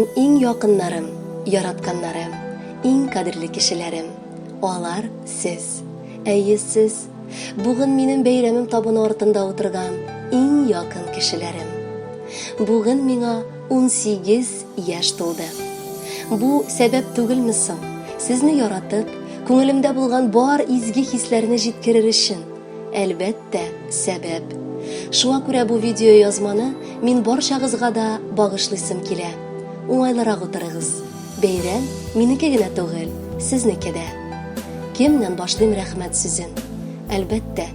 Минем иң якыннарым, яратканнарым, иң кадерле кешеләрем. Алар сез. Әйе, сез. Бүген минем бәйрәмем табыны артында утырган иң якын кешеләрем. Бүген миңа 18 яшь тулды. Бу сәбәп түгелме соң? Сезне яратып, күңелемдә булган бар изге хисләрне җиткерер өчен. Әлбәттә, сәбәп. Шуңа күрә бу видеоязманы мин барчагызга да багышлыйсым килә. Уңайлырак утырыгыз. Бәйрәм минеке генә түгел, сезнеке дә. Кемнән башлыйм рәхмәт сүзен? Әлбәттә,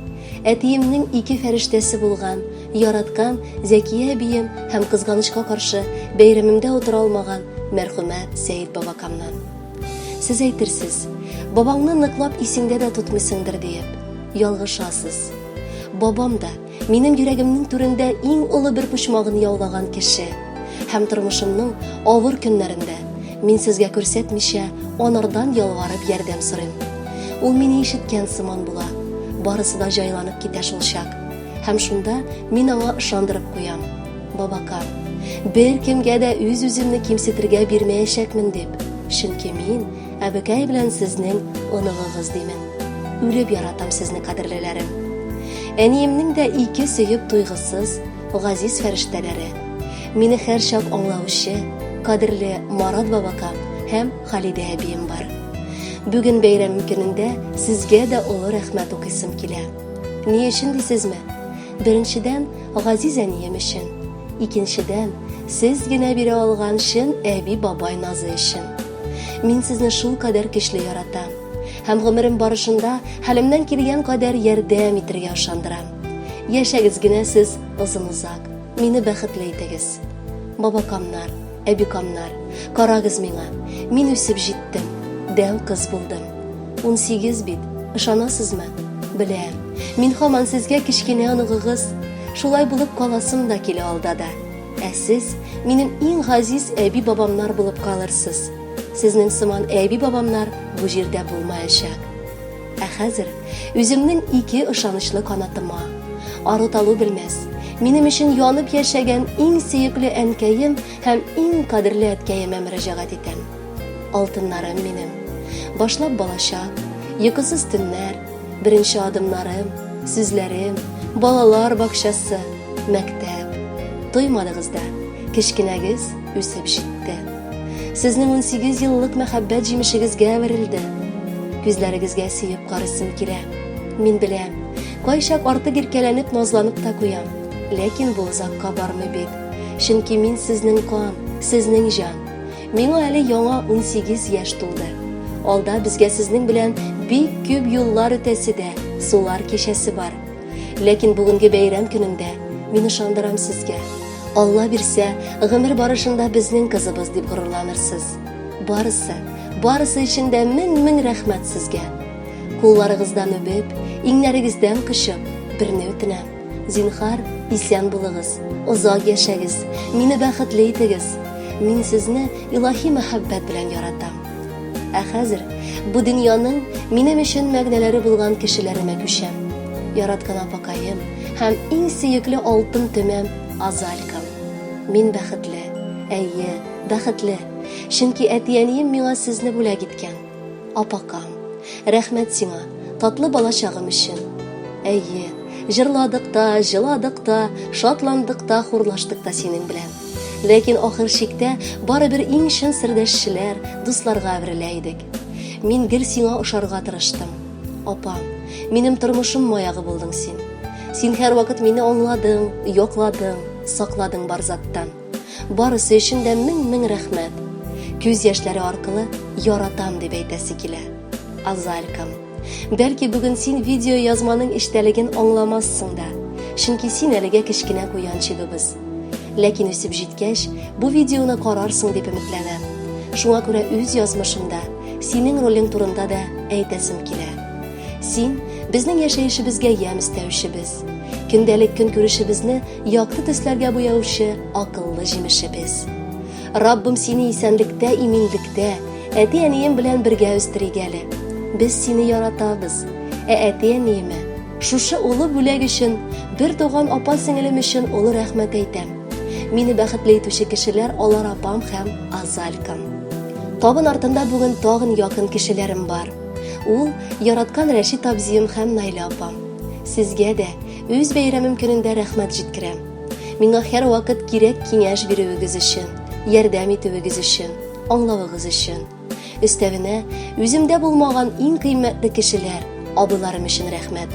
әтиемнең ике фәрештәсе булган, яраткан Зәкия әбием һәм кызганычка каршы бәйрәмемдә утыра алмаган мәрхүмә Сәет бабакамнан. Сез әйтерсез, бабаңны ныклап исеңдә дә тотмыйсыңдыр диеп. Ялгышасыз. Бабам да минем йөрәгемнең түрендә иң олы бер почмагын яулаган кеше. Һәм тормышымның авыр көннәрендә мин сезгә күрсәтмичә анардан ялварып ярдәм сорыйм. Ул мине ишеткән сыман була. Барысы да җайланып китә шул чак. Һәм шунда мин аңа ышандырып куям. Бабакам, беркемгә дә үз-үземне кимсетергә бирмәячәкмен дип, чөнки мин әбекәй белән сезнең оныгыгыз димен. Үлеп яратам сезне, кадерлеләрем. Әниемнең дә ике сөеп туйгысыз газиз фәрештәләре. Мине һәрчак аңлаучы, кадерле Марат бабакам һәм Халидә әбием бар. Бүген бәйрәм көнендә сезгә дә олы рәхмәт укыйсым килә. Ни өчен дисезме? Беренчедән, газиз әнием өчен. Икенчедән, сез генә бирә алган чын әби-бабай назы өчен. Мин сезне шулкадәр көчле яратам. Һәм гомерем барышында хәлемнән килгән кадәр ярдәм итәргә ышандырам. Яшәгез генә сез озын-озак, мине бәхетле итегез. Бабакамнар, әбикамнар, карагыз миңа, мин үсеп җиттем, дәү кыз булдым. 18 бит, ышанасызмы? Беләм, мин һаман сезгә кечкенә оныгыгыз. Шулай булып каласым да килә алда да. Ә сез минем иң газиз әби-бабамнар булып калырсыз. Сезнең сыман әби-бабамнар бу җирдә булмаячак. Ә хәзер үземнең ике ышанычлы канатыма, ару-талу белмәс, минем өчен янып яшәгән иң сөекле әнкәем һәм иң кадерле әткәемә мөрәҗәгать итәм. Алтыннарым минем. Башлап балачак, йокысыз төннәр, беренче адымнарым, сүзләрем, балалар бакчасы, мәктәп. Тоймадыгыз да, кечкенәгез үсеп җитте. Сезнең 18 еллык мәхәббәт җимешегезгә әверелде. Күзләрегезгә сөеп карыйсым килә. Мин беләм, кайчак артык иркәләнеп назланып та куям. Ләкин бу озакка бармый бит. Чөнки мин сезнең кан, сезнең җан. Миңа әле яңа 18 яшь тулды. Алда безгә сезнең белән бик күп юллар үтәсе дә, сулар кичәсе бар. Ләкин бүгенге бәйрәм көнендә мин ышандырам сезгә. Алла бирсә, гомер барышында безнең кызыбыз дип горурланырсыз. Барысы, барысы өчен дә мең-мең рәхмәт сезгә. Кулларыгыздан үбеп, иңнәрегездән кочып, берне үтенәм. Зинхар, исән булыгыз, озак яшәгез, мине бәхетле итегез. Мин сезне илаһи мәхәббәт белән яратам. Ә хәзер бу дөньяның минем өчен мәгънәләре булган кешеләремә күчәм. Яраткан апакаем һәм иң сөекле алтын төмәм Азалькам. Мин бәхетле, әйе, бәхетле, чөнки әти-әнием миңа сезне бүләк иткән. Апакам, рәхмәт сиңа, татлы балачагым өчен. Әйе, җырладык та, җыладык та, шатландык та, хурлаштык та синең белән. Ләкин ахыр чиктә барыбер иң чын сердәшчеләр, дусларга әверелә идек. Мин гел сиңа ошарга тырыштым. Апам, минем тормышым маягы булдың син. Син һәрвакыт мине аңладың, якладың, сакладың бар заттан. Барысы өчен дә мең-мең рәхмәт. Күз яшьләре аркылы яратам дип әйтәсе килә. Азалькам. Бәлки бүген син видеоязманың эчтәлеген аңламассың да, чөнки син әлегә кечкенә куянчыгыбыз. Ләкин үсеп җиткәч, бу видеоны карарсың дип өметләнәм. Шуңа күрә үз язмышымда синең ролең турында да әйтәсем килә. Син безнең яшәешебезгә ямь өстәүчебез. Көндәлек көнкүрешебезне якты төсләргә буяучы акыллы җимешебез. Раббым сине исәнлектә, иминлектә, әти-әнием белән бергә үстерик әле. Без сине яратабыз. Ә әти-әниемә шушы олы бүләк өчен, бер туган апа-сеңелем өчен олы рәхмәт әйтәм. Мине бәхетле итүче кешеләр алар апам һәм Азалькам. Табын артында бүген тагын якын кешеләрем бар. Ул яраткан Рәшит абзием һәм Наилә апам. Сезгә дә үз бәйрәмем көнендә рәхмәт җиткерәм. Миңа һәрвакыт кирәк киңәш бирүегез өчен, ярдәм итүегез өчен, аңлавыгыз өчен. Өстәвенә, үземдә булмаган иң кыйммәтле кешеләр, абыйларым өчен рәхмәт.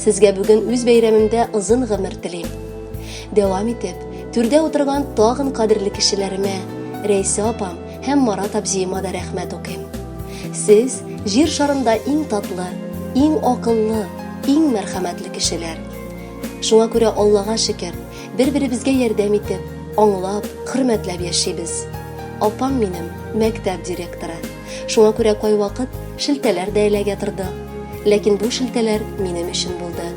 Сезгә бүген үз бәйрәмемдә озын гомер телим. Дәвам итеп, түрдә утырган тагын кадерле кешеләремә, Рәйсә апам һәм Марат абзиема да рәхмәт укыйм. Сез җир шарында иң татлы, иң акыллы, иң мәрхәмәтле кешеләр. Шуңа күрә Аллага шөкер, бер-беребезгә ярдәм итеп, аңлап, хөрмәтләп яшибез. Апам минем мәктәп директоры. Шуңа күрә кайвакыт шелтәләр дә эләгә торды. Ләкин бу шелтәләр минем өчен булды.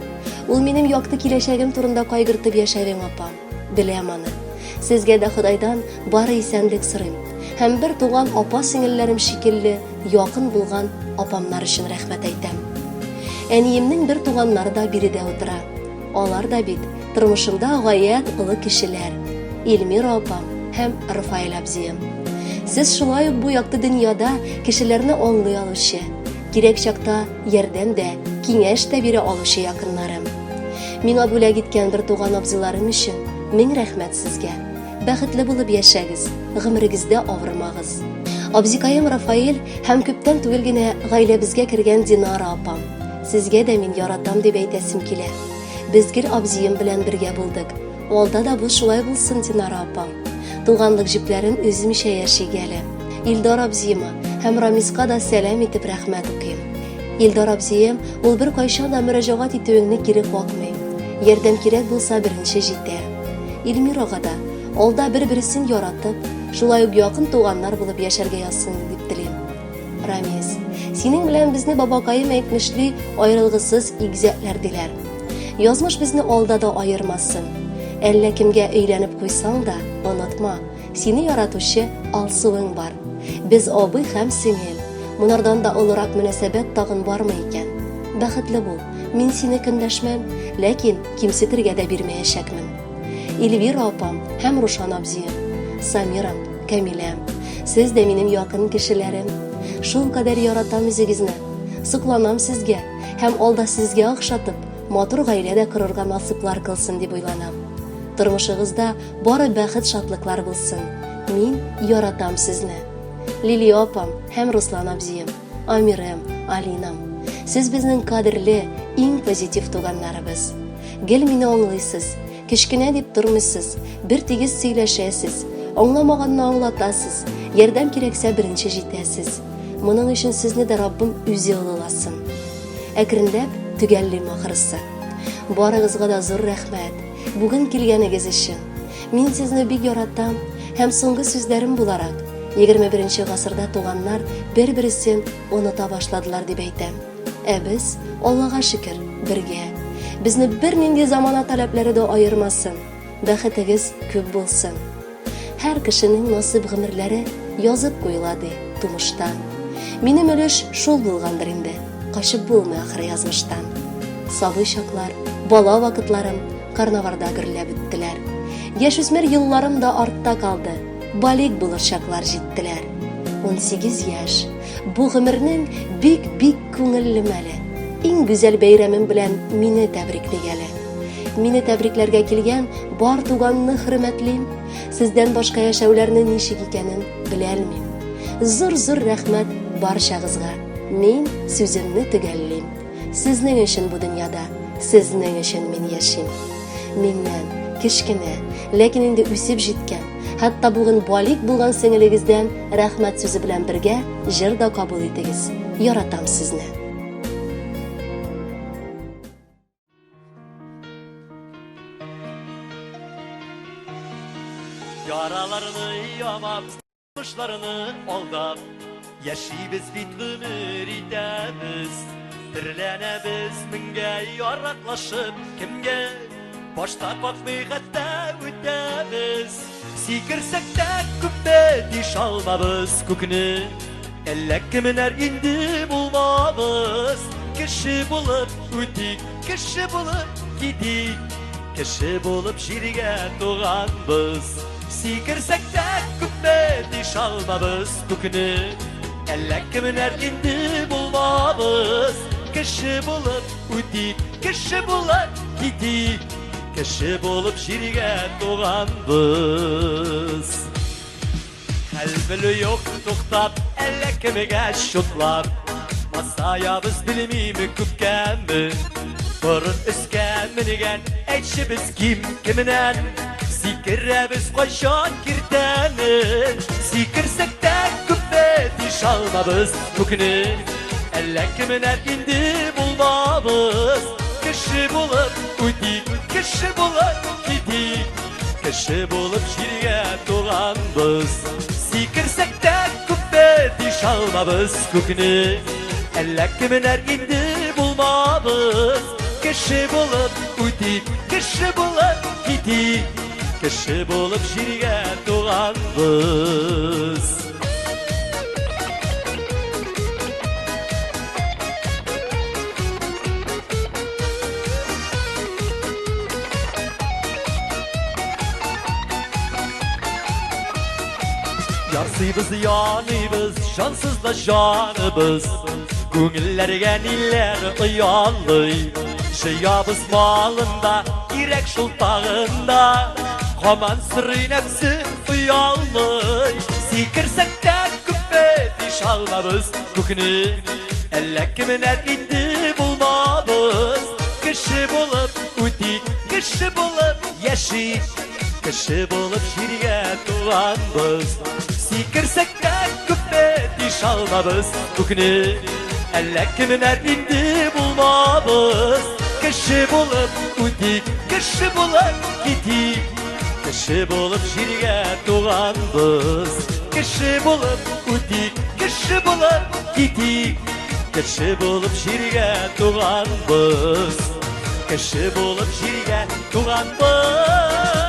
Ул минем якты киләчәгем турында кайгыртып яшәвең, апам. Беләм аны. Сезгә дә Ходайдан бары исәнлек сорыйм. Һәм бер туган апа-сеңелләрем шикелле якын булган апамнар өчен рәхмәт әйтәм. Әниемнең бер туганнары да биредә утыра. Алар да бит тормышымда гаять олы кешеләр. Эльмира апам һәм Рафаэль абзием. Сез шулай ук бу якты дөньяда кешеләрне аңлый алучы, кирәк чакта ярдәм дә, киңәш тә бирә алучы якыннарым. Миңа бүләк иткән бер туган абзыйларым өчен мең рәхмәт сезгә. Бәхетле булып яшәгез, гомерегездә авырмагыз. Абзикаем Рафаэль һәм күптән түгел генә гаиләбезгә кергән Динара апам. Сезгә дә мин яратам дип әйтәсем килә. Без гел абзием белән бергә булдык. Алда да бу шулай булсын, Динара апам. Туганлык җепләрен өзмичә яшик әле. Илдар абзиема һәм Рамиска да сәлам итеп рәхмәт укыйм. Илдар абзием, ул бер кайчан да мөрәҗәгать итүеңне кире какмый. Ярдәм кирәк булса, беренче җитә. Эльмирага да алда бер-берсен яратып, шулай ук якын туганнар булып яшәргә язсын дип телим. Рамис, синең белән безне бабакаем әйтмешли аерылгысыз игезәкләр диләр. Язмыш безне алда да аермасын. Әллә кемгә өйләнеп куйсаң да, онытма, сине яратучы Алсуың бар. Без абый һәм сеңел. Монардан да олырак мөнәсәбәт тагын бармы икән? Бәхетле бул. Мин сине көнләшмәм, ләкин кимсетергә дә бирмәячәкмен. Эльвира апам һәм Рушан абзием, Самирам, Камиләм, сез дә минем якын кешеләрем. Шул кадәр яратам үзегезне. Сокланам сезгә һәм алда сезгә охшатып, матур гаилә дә корырга насыйплар кылсын дип уйланам. Тормышыгызда бары бәхет-шатлыклар булсын. Мин яратам сезне. Лилия апам һәм Руслан абзием, Амирем, Алинам. Сез безнең кадерле, иң позитив туганнарыбыз. Гел мине аңлыйсыз, кечкенә дип тормыйсыз, бер тигез сөйләшәсез, аңламаганны аңлатасыз, ярдәм кирәксә беренче җитәсез. Моның өчен сезне дә Раббым үзе олыласын. Әкренләп төгәллим ахрысы. Барыгызга да зур рәхмәт, бүген килгәнегез өчен. Мин сезне бик яратам һәм соңгы сүзләрем буларак, 21 нче гасырда туганнар бер-берсен оныта башладылар дип әйтәм. Ә без, Аллага шөкер, бергә. Безне бернинди замана таләпләре дә аермасын. Бәхетегез күп булсын. Һәр кешенең насыйп гомерләре язып куела, ди, тумыштан. Минем өлеш шул булгандыр инде, качып булмый ахры язмыштан. Сабый чаклар, бала вакытларым карнаварда гөрләп үттеләр. Яшүсмер елларым да артта калды, балигъ булыр чаклар җиттеләр. 18 яшь. Бу гомернең бик-бик күңелле мәле. Иң гүзәл бәйрәмем белән мине тәбриклик әле. Мине тәбрикләргә килгән бар туганны хөрмәтлим. Сездән башка яшәүләрне ничек икәнен беләлмим. Зур-зур рәхмәт барчагызга. Мин сүземне төгәллим. Сезнең өчен бу дөньяда, сезнең өчен мин яшим. Миннән кечкенә, ләкин инде үсеп җиткән, хәтта бүген балигъ булган сеңелегездән рәхмәт сүзе белән бергә җыр да кабул итегез. Яратам сезне. Яраларны ямап, Кошларны алдап, яшибез бит гомер итәбез. Терләнәбез меңгә яраклашып, кемгә башта какмый хәтта үтәбез. Сикерсәк тә күпме тиш алмабыз күкне. Әллә кемнәр инде булмабыз. Кеше булып үтик, кеше булып китик. Кеше булып җиргә туганбыз. Сикерсәк тә күпме тишалмабыз күкне. Әллә кемнәр инде булмабыз. Кеше булып үтик, кеше булып китик. Кеше булып җиргә туганбыз. Хәл белү юк туктап, әллә кемгә чутлап. Масаябыз белмиме күпкәме? Борын өскә менгән, әйтче без ким кемнән? Сикерәбез кайчан киртәне? Сикерсәк тә күпме тишалмабыз күкне. Әллә кемнәр инде булмабыз. Кеше булып үтик, кеше булып китик. Кеше булып җиргә туганбыз. Сикерсәк тә күпме тишалмабыз күкне. Әллә кемнәр инде булмабыз. Кеше булып үтик, кеше булып китик. Кеше булып җиргә туганбыз. Ярсыйбыз, яныйбыз, җансыз да җаныбыз. Күңелләргә ниләр оялый. Җыябыз малында, кирәк шул тагында. Хаман сорый нәфсе оялмый. Сикерсәк тә күпме тишалмабыз күкне. Әллә кемнәр инде булмабыз. Кеше булып үтик, кеше булып яшик. Кеше булып җиргә туганбыз. Сикерсәк тә күпме тишалмабыз күкне. Әллә кемнәр инде булмабыз. Кеше булып үтик, кеше булып китик. Кеше булып җиргә туганбыз. Кеше булып үтик, кеше булып китик. Кеше булып җиргә туганбыз. Кеше булып җиргә туганбыз.